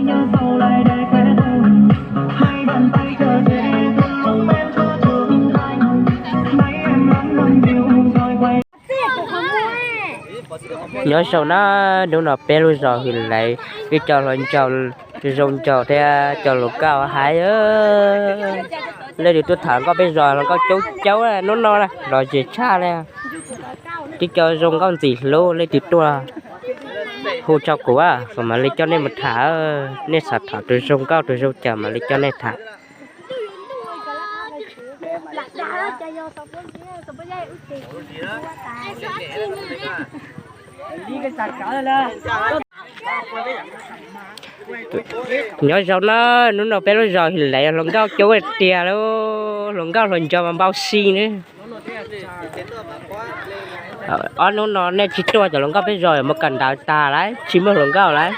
Nyob zoo na, hnub no peb lub zos Hwm Leiv, ib co hluas nraug zoo nraug thiab cov hluas nkauj hais, leej twg tuaj tham hluas nkauj peb zos, hluas nkauj caub caub hnub no na, los zem tshaj li. Tib co zoo nkauj ntxim hlub, leej twg tuaj hu rau kuv, kuv mam li coj nej mus tham, nej xav tham tus zoo nkauj tus zoo cas mam li coj nej tham. Nyob zoo na, hnub no peb lub zos Hwm Leiv hluas nkauj caub tiag li, hluas nkauj hluas nraug mas npau si ne. Ob hnub no nej tsis tuaj, cov hluas nkauj peb zos yuav mus kawm ntawv tas lawm, tsis muaj hluas nkauj lawm.